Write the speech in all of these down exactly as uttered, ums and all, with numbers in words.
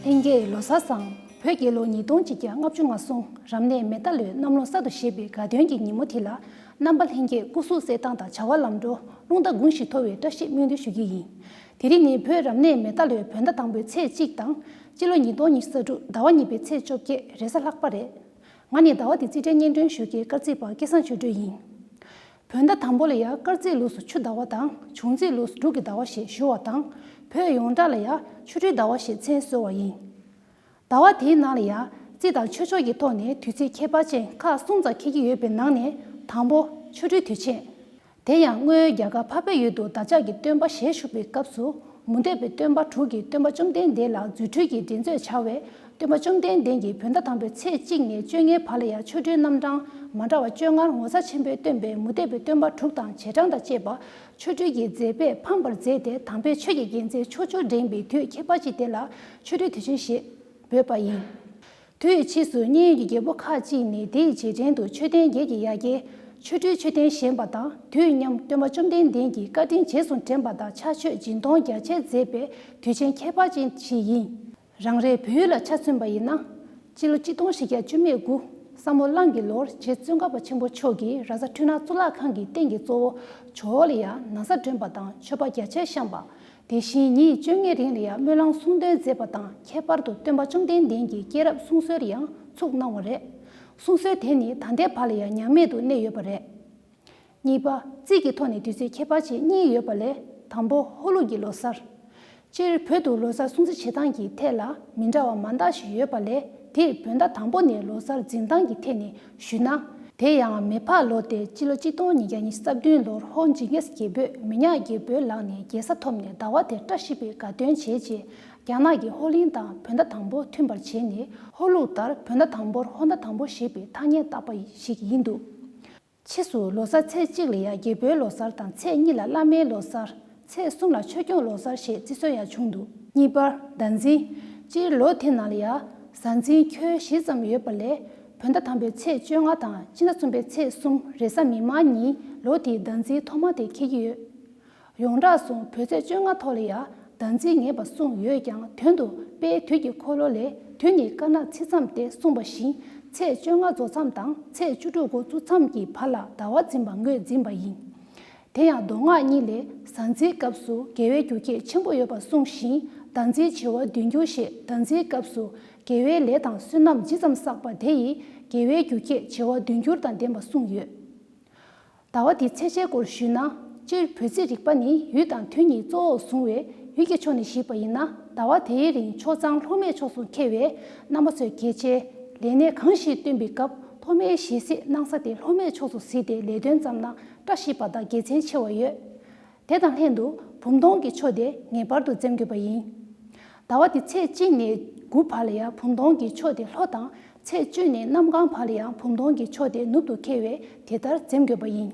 ལྷན་རྒྱས་ལོ་གསར་བཟང་། བོད་རྒྱལ་ལོ་ཉིས་སྟོང་ཆིག་བརྒྱ་ལྔ་བཅུ་ང་གསུམ་རབ་གནས་མེ་རྟ་ལོའི་གནམ་ལོ་གསར་དུ་བཞད་པའི་དགའ་སྟོན་གྱི་ཉིན་མོ་དེ་ལ། རྣམ་པ་ལྷན་རྒྱས་སྐུ་གཟུགས་གསལ་ཐང་དང་བྱ་བ་ལམ་འགྲོ། རླུང་རྟ་དགུང་ཞིག་མཐོ་བའི་བཀྲ་ཤིས་སྨོན་འདུན་ཞུ་གི་ཡིན། དེ་རིང་ནི་བོད་རབ་གནས་མེ་རྟ་ལོའི་བོད་ཟླ་དང་པོའི་ཚེས་གཅིག་དང་། སྤྱི་ལོ་ཉིས་སྟོང་ཉི་ཤུ་རྩ་དྲུག་ཟླ་བ་གཉིས་པའི་ཚེས་བཅོ་བརྒྱད་རེས་གཟའ་ལྷག་པ་རེད། ང་ནི་ཟླ་བ་འདིའི་རྩིས་ཁྲའི་སྙན་སྒྲོན་ཞུ་མཁན་སྐར་རྩིས་པ་སྐལ་བཟང་ཆོས་སྒྲོན་ཡིན། བོད་ཟླ་དང་པོ་ལ་ཡང་སྐར་རྩིས་ལུགས་སུ་ཆུ་ཟླ་བ་དང་། འབྱུང་རྩིས་ལུགས་སུ་འབྲུག་གི་ཟླ་བ་ཞེས་ཞུ་བ་དང་། བོད་ཡོངས་གྲགས་ལ་ཡང་ཆོ་འཕྲུལ་ཟླ་བ་ཞེས་མཚན་གསོལ་བ་ཡིན། ཟླ་བ་དེའི་ནང་ལ་ཡང་རྩིས་དང་ཆོས་ཕྱོགས་ཀྱི་ཐོག་ནས་དུས་ཚིགས་ཁྱད་པར་ཅན་ཁག་གསུམ་ཙམ་འཁེལ་གྱི་ཡོད་པའི་ནང་ནས་དང་པོ་ཆོ་འཕྲུལ་དུས་ཆེན། དེ་ཡང་སྔོན་རྒྱ་གར་འཕགས་པའི་ཡུལ་དུ་བདག་ཅག་གི་སྟོན་པ་ཞལ་བཞུགས་པའི་སྐབས་སུ། མུ་སྟེགས་པའི་སྟོན་པ་དྲུག་གིས་སྟོན་པ་བཅོམ་ལྡན་འདས་ལ་རྫུ་འཕྲུལ་གྱི་འགྲན་རྩོད་བྱ་བས། སྟོན་པ་བཅོམ་ལྡན་འདས་ཀྱིས་བོད་ཟླ་དང་པོའི་ཚེས་གཅིག་ནས་བཅོ་ལྔའི་བར་ལ་ཡང་ཆོ་འཕྲུལ་རྣམ་གྲངས་མ་འདྲ་བ་བཅོ་ལྔར་ངོ་མཚར་ཆེན་པོས་སྟོན་པའི་མུ་སྟེགས་པའི་སྟོན་པ་དྲུག་དང་རྗེས་འབྲང་དང་བཅས་པ་ཆོ་འཕྲུལ་གྱི་མཛད་པས་ཕམ་པར་མཛད་དེ། དམ་པའི་ཆོས་ཀྱི་རྒྱལ་མཚན་ཕྱོགས་བཅུར་འགྲེང་བའི་དུས་ཁྱད་པར་ཅན་དེ་ལ་ཆོ་འཕྲུལ་དུས་ཆེན་ཞེས་འབོད་པ་ཡིན། དུས་ཕྱིས་སུ་མཉན་ཡོད་ཀྱི་རྒྱལ་པོ་ཁག་ཅིག་ནས་དེའི་རྗེས་དྲན་དུ་མཆོད་རྟེན་བརྒྱད་ཀྱི་ཡ་གྱལ་ཆོ་འཕྲུལ་མཆོད་རྟེན་བཞེངས་པ་དང་། དུས་མཉམ་སྟོན་པ་བཅོམ་ལྡན་འདས་ཀྱིས་བཀའ་དྲིན་རྗེས་སུ་དྲན་པ་དང་ཕྱག་མཆོད་སྦྱིན་གཏོང་རྒྱ་ཆེར་མཛད་པའི་དུས་ཆེན་ཁྱད་པར་ཅན་ཞིག་ཡིན། རང་རེའི་བོད་ཡུལ་ལ་ཆ་མཚོན་པ་ཡིན་ན། སྤྱི་ལོ་གཅིག་སྟོང་བཞི་བརྒྱ་བཅུ་མེད་དགུ་ས་མོ་གླང་གི་ལོར་རྗེ་ཙོང་ཁ་པ་ཆེན་པོ་མཆོག་གིས་ར་ས་འཕྲུལ་སྣང་གཙུག་ལག་ཁང་གི་རྟེན་གྱི་གཙོ་བོ་ཇོ་བོ་ལ་ཡང་ན་བཟའ་སྒྲོན་པ་དང་མཆོད་པ་རྒྱ་ཆེར་བཤམས་པ། དེ་བཞིན་ཉིན་བཅོ་ལྔའི་རིང་ལ་ཡང་སྨོན་ལམ་གསུང་འདོན་མཛད་པ་དང་། ཁྱད་པར་དུ་སྟོན་པ་བཅོམ་ལྡན་འདས་ཀྱི་སྐྱེས་རབས་གསུང་སྲོལ་ཡང་ཚུགས་གནང་བ་རེད། གསུང་སྲོལ་དེ་ནི་ད་ལྟའི་བར་ལ་ཡང་ཉམས་མེད་དུ་གནས་ཡོད་པ་རེད། གཉིས་པ། རྩིས་ཀྱི་ཐོག་ནས་དུས་ཚོད་ཁྱད་པར་ཅན་གཉིས་ཡོད་པ་ལས། དང་པོ་ཧོར་ལུགས་ཀྱི་ལོ་གསར། སྤྱིར་བོད་དུ་ལོ་གསར་སྲུང་བརྩི་བྱེད་སྟངས་ཀྱི་ཐད་ལ་མི་འདྲ་བ་མང་དག་ཞིག་ཡོད་པ་ལས། དེར་བོད་ཟླ་དང་པོ་ནས་ལོ་གསར་འཛིན་སྟངས་ཀྱི་ཐད་ནས་ཞུས་ན། དེ་ཡང་མེ་ཕག་ལོ་སྟེ་སྤྱི་ལོ་གཅིག་སྟོང་ཉིས་བརྒྱ་ཉི་ཤུ་རྩ་བདུན་ལོར་ཧོར་ཇིང་གིས་རྒྱལ་པོས་མི་ཉག་རྒྱལ་པོའི་ལག་ནས་རྒྱལ་ས་ཐོབ་ནས་ཟླ་བ་དེར་བཀྲ་ཤིས་པའི་དགའ་སྟོན་བྱས་རྗེས། རྒྱ་ནག་གི་ཧོར་གླིང་དང་བོད་ཟླ་དང་པོ་མཐུན་པར་བྱས་ནས། ཧོར་ལུགས་ལྟར་བོད་ཟླ་དང་པོར་ཧོར་ཟླ་དང་པོ་ཞེས་པའི་ཐ་སྙད་བཏགས་པ་ཞིག་ཡིན་འདུག་ཕྱིས་སུ་ལོ་གསར་ཚེས་གཅིག་ལ་ཡང་རྒྱལ་པོའི་ལོ་གསར་དང་། ཚེས་གཉིས་ལ་བླ་མའི་ལོ་གསར། ཚེས་གསུམ་ལ་ཆོས་སྐྱོང་ལོ་གསར་ཞེས་བརྩི་སྲོལ་ཡང་བྱུང་འདུག་གཉིས་པར་ཟླ་འཛིན། སྤྱིར་ལོ་དེ་ནང་ལ་ཡང་ཟླ་འཛིན་ཁྱོན་བཞི་ཙམ་ཡོད་པ་ལས། བོད་ཟླ་དང་པོའི་ཚེས་བཅོ་ལྔ་དང་སྤྱི་ཟླ་གསུམ་པའི་ཚེས་གསུམ་རེས་གཟའ་མིག་དམར་ཉིན་ལོ་དེའི་ཟླ་འཛིན་ཐོག་མ་དེ་འཁེལ་གྱི་ཡོད། ཡོངས་གྲགས་སུ་བོད་ཚེས་བཅོ་ལྔ་ཐོག་ལ་ཡང་ཟླ་འཛིན་ངེས་པ་གསུངས་ཡོད་ཀྱང་། དོན་དུ་དཔལ་དུས་ཀྱི་འཁོར་ལོ་ལས། དུས་ནི་དཀར་ནག་ཚེས་མཚམས་ཏེ་གསུངས་པ་བཞིན། ཚེས་བཅོ་ལྔ་རྫོགས་མཚམས་དང་ཚེས་བཅུ་དྲུག་འགོ་བཙུགས་མཚམས་ཀྱི་བར་ལ་ཟླ་བ་འཛིན་པ་ངོས་འཛིན་པ་ཡིན། དེ་ཡང་མདོ་སྔགས་གཉིས་ལས། ཟླ་འཛིན་སྐབས་སུ་དགེ་བའི་རྒྱུ་ཁྱད་ཆེན་པོ་ཡོད་པར་གསུངས་ཤིང་། ཟླ་འཛིན་བྱེ་བ་བདུན་འགྱུར་ཞེས། ཟླ་འཛིན་སྐབས་སུ་དགེ་བའི་ལས་དང་བསོད་ནམས་ཇི་ཙམ་བསགས་པ་དེ་ཡིས་དགེ་བའི་རྒྱུ་ཁྱད་བྱེ་བ་བདུན་འགྱུར་དང་ལྡན་པར་གསུངས་ཡོད། ཟླ་བ་དེའི་ཚེས་ཆའི་སྐོར་ཞུས་ན། སྤྱིར་བོད་རྩིས་རིག་པ་ནི་ཡུལ་དང་དུས་གཉིས་གཙོ་བོར་བཟུང་བའི་ཡུལ་གྱི་ཕྱོགས་ནས་གཞིགས་པ་ཡིན་ན། ཟླ་བ་དེའི་རིང་ཆོས་ཚང་ལྷོ་སྨད་ཕྱོགས་སུ་འཁེལ་བས། རྣམ་པ་ཚོས་གལ་ཆེའི་ལས་སྣེ་གང་ཞིག་སྟོན་པའི་སྐབས་ཐོག་མའི་ཞལ་གཟིགས་གནང་ས་དེ་ལྷོ་སྨད་ཕྱོགས་སུ་གཟིགས་ཏེ་ལས་དོན་བརྩམས་ན་བཀྲ་ཤིས་པ་དང་དགེ་མཚན་ཆེ་བ་ཡོད། དེ་དང་ལྷན་དུ་བུམ་སྟོང་གི་ཕྱོགས་དེ་ངེས་པར་དུ་འཛེམ་དགོས་པ་ཡིན། ཟླ་བ་དེ་ཚེས་གཅིག་ནས་དགུ་བར་ལ་ཡང་བུམ་སྟོང་གི་ཕྱོགས་དེ་ལྷོ་དང་། ཚེས་བཅུ་ནས་གནམ་གང་བར་ལ་ཡང་བུམ་སྟོང་གི་ཕྱོགས་དེ་ནུབ་ཏུ་འཁེལ་བས་དེ་ལྟར་འཛེམ་དགོས་པ་ཡིན།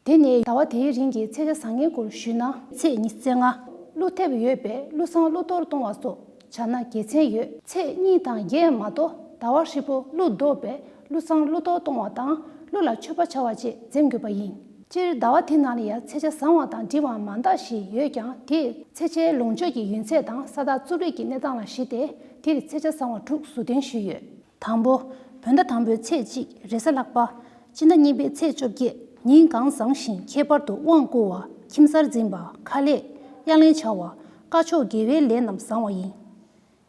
དེ་ནས་ཟླ་བ་དེའི་རིང་གི་ཚེས་ཆ་བཟང་ངན་སྐོར་ཞུས་ན། ཚེས་ཉི་ཤུ་རྩ་ལྔ། ཀླུ་ཐེབས་ཡོད་པས་ཀླུ་བསང་ཀླུ་གཏོར་གཏོང་བ་སོགས་བྱས་ན་དགེ་མཚན་ཡོད། ཚེས་གཉིས་དང་བརྒྱད་མ་གཏོགས་ཟླ་བ་ཧྲིལ་པོ་ཀླུ་ལྡོག་པས་ཀླུ་བསང་ཀླུ་གཏོར་གཏོང་བ་དང་ཀླུ་ལ་མཆོད་པ་བྱ་བ་བཅས་འཛེམ་དགོས་པ་ཡིན། སྤྱིར་ཟླ་བ་དེ་ནང་ལ་ཡང་ཚེས་ཆ་བཟང་བ་དང་འགྲིག་པ་མང་དག་ཞིག་ཡོད་ཀྱང་། དེས་ཚེས་ཆའི་ལོངས་སྤྱོད་ཀྱི་ཡུན་ཚད་དང་ས་བདག་རྩུབ་རིགས་ཀྱི་གནས་སྟངས་ལ་གཞིགས་ཏེ་དེར་ཚེས་ཆ་བཟང་བ་དྲུག་ཟུར་འདོན་ཞུས་ཡོད། དང་པོ། བོད་ཟླ་དང་པོའི་ཚེས་གཅིག་རེས་གཟའ་ལྷག་པ། སྤྱི་ཟླ་གཉིས་པའི་ཚེས་བཅོ་བརྒྱད། ཉིན་གང་བཟང་ཞིང་ཁྱད་པར་དུ་དབང་བསྐུར་བ། ཁྱིམ་གསར་འཛིན་པ། ཁ་ལས། གཡང་ལེན་བྱ་བ། བཀའ་ཆོས་དགེ་བའི་ལས་རྣམས་བཟང་བ་ཡིན།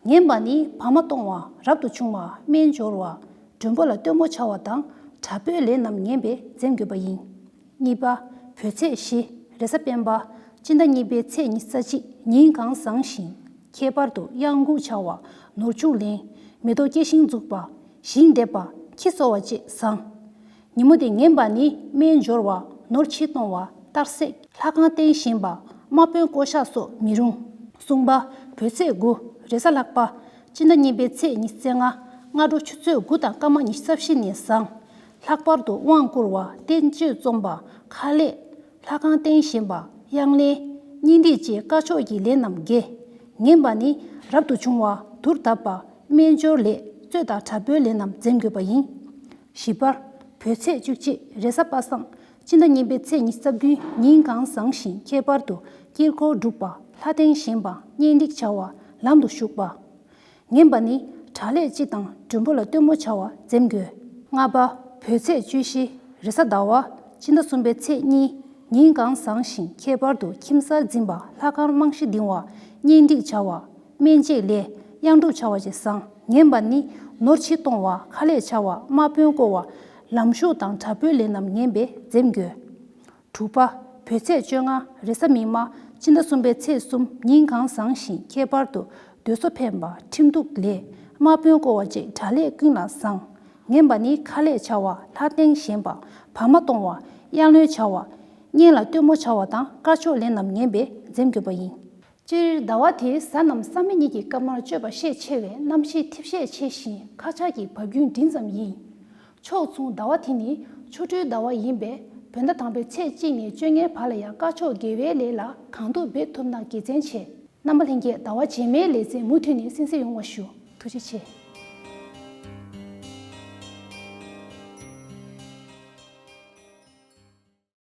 ངན་པ་ནི་བག་མ་གཏོང་བ། རབ་ཏུ་བྱུང་བ། སྨན་སྦྱོར་བ། མགྲོན་པོ་ལ་སྟོན་མོ་བྱ་བ་དང་དྲག་པོའི་ལས་རྣམས་ངན་པས་འཛེམ་དགོས་པ་ཡིན། གཉིས་པ། བོད་ཚེས་བཞི། རེས་གཟའ་སྤེན་པ། སྤྱི་ཟླ་གཉིས་པའི་ཚེས་ཉི་ཤུ་རྩ་གཅིག། ཉིན་གང་བཟང་ཞིང་། ཁྱད་པར་དུ་གཡང་འགུགས་བྱ་བ། ནོར་ཕྱུགས་ལེན། མེ་ཏོག་སྐྱེ་ཞིང་འཛུགས་པ། ཞིང་འདེབས་པ། ཁྱི་གསོ་བ་བཅས་བཟང་། ཉིན་མོ་དེ་ངན་པ་ནི་སྨན་སྦྱོར་བ། ནོར་ཕྱིར་གཏོང་བ། རྟགས་གསལ། ལྷ་ཁང་རྟེན་བཞེངས་པ། དམག་དཔོན་བསྐོ་གཞག་སོགས་མི་རུང་། གསུམ་པ། བོད་ཚེས་དགུ། རེས་གཟའ་ལྷག་པ། སྤྱི་ཟླ་གཉིས་པའི་ཚེས་ཉི་ཤུ་རྩ་ལྔ། སྔ་དྲོ་ཆུ་ཚོད་དགུ་དང་སྐར་མ་ཉི་ཤུ་རྩ་བཞི་ནས་བཟང་། ལྷག་པར་དུ་དབང་བསྐུར་བ། བསྟན་བཅོས་རྩོམ་པ། ཁ་ལས། ལྷ་ཁང་རྟེན་བཞེངས་པ། གཡང་ལེན། གཉེན་སྒྲིག་བཅས་བཀའ་ཆོས་ཀྱི་ལས་རྣམས་དགེ། ངན་པ་ནི་རབ་ཏུ་བྱུང་བ། དུར་བརྡབ་པ། སྨན་སྦྱོར་ལས། རྩོད་དང་དྲག་པོའི་ལས་རྣམས་འཛེམ་དགོས་པ་ཡིན། བཞི་པ། བོད་ཚེས་བཅུ་གཅིག། རེས་གཟའ་པ་སངས། སྤྱི་ཟླ་གཉིས་པའི་ཚེས་ཉི་ཤུ་རྩ་བདུན། ཉིན་གང་བཟང་ཞིང་ཁྱད་པར་དུ་དཀྱིལ་འཁོར་སྒྲུག་པ། ལྷ་རྟེན་བཞེངས་པ། གཉེན་སྒྲིག་བྱ་བ། ལམ་དུ་ཞུགས་པ། ངན་པ་ནི་དགྲ་ལྷས་སྤྱི་དང་མགྲོན་པོ་ལ་སྟོན་མོ་བྱ་བ་འཛེམ་དགོས། ལྔ་པ། བོད་ཚེས་བཅུ་བཞི། རེས་གཟའ་ཟླ་བ། སྤྱི་ཟླ་གསུམ་པའི་ཚེས་གཉིས། ཉིན་གང་བཟང་ཞིང་ཁྱད་པར་དུ་ཁྱིམ་གསར་འཛིན་པ། ལྷ་ཁང་རྨང་གཞི་འདིང་བ། གཉེན་སྒྲིག་བྱ་བ། སྨན་དཔྱད་ལས། གཡང་སྒྲུབ་བྱ་བ་བཅས་བཟང་། ངན་པ་ནི། ནོར་ཕྱི་གཏོང་བ། ཁ་ལས་བྱ་བ། དམག་དཔོན་བསྐོ་བ། ལམ་ཞུགས་དང་དྲག་པོའི་ལས་རྣམས་ངན་པས་འཛེམ་དགོས། དྲུག་པ། བོད་ཚེས་བཅོ་ལྔ། རེས་གཟའ་མིག་དམར། སྤྱི་ཟླ་གསུམ་པའི་ཚེས་གསུམ། ཉིན་གང་བཟང་ཞིང་ཁྱད་པར་དུ་དུས་སོ་འཕེན་པ། ཁྲིམས་གཏུག་ལས། དམག་དཔོན་བསྐོ་བ་བཅས་དགྲ་ལྷས་ཀུན་ལ་བཟང་། ངན་པ་ནི་ཁ་ལས་བྱ་བ། ལྷ་རྟེན་བཞེངས་པ། བག་མ་གཏོང་བ། གཡང་ལོན་བྱ་བ། གཉེན་ལ་སྟོན་མོ་བྱ་བ་དང་དཀར་ཕྱོགས་ལས་རྣམས་ངན་པས་འཛེམ་དགོས་པ་ཡིན། སྤྱིར་ཟླ་བ་དེའི་གཟའ་རྣམས་བསམ་མེད་གཉིས་ཀྱི་སྐར་མར་གཅོད་པ་ཤས་ཆེ་བས་གནམ་གཤིས་འཐིབས་ཤས་ཆེ་ཞིང་ཁ་ཆག་གི་བབ་རྒྱུན་འབྲིང་ཙམ་ཡིན། ཕྱོགས་མཚུངས་ཟླ་བ་དེ་ནི་ཆོ་འཕྲུལ་ཟླ་བ་ཡིན་པས་བོད་ཟླ་དང་པོའི་ཚེས་གཅིག་ནས་བཅོ་ལྔའི་བར་ལ་ཡང་དཀར་ཕྱོགས་དགེ་བའི་ལས་ལ་གང་ཐུབ་འབད་ཐུབ་ན་དགེ་མཚན་ཆེ། རྣམ་པ་ལྷན་རྒྱས། ཟླ་བ་རྗེས་མའི་ལེ་ཚན་མུ་མཐུད་ནས་གསན་གཟིགས་ཡོང་བ་ཞུ། ཐུགས་རྗེ་ཆེ།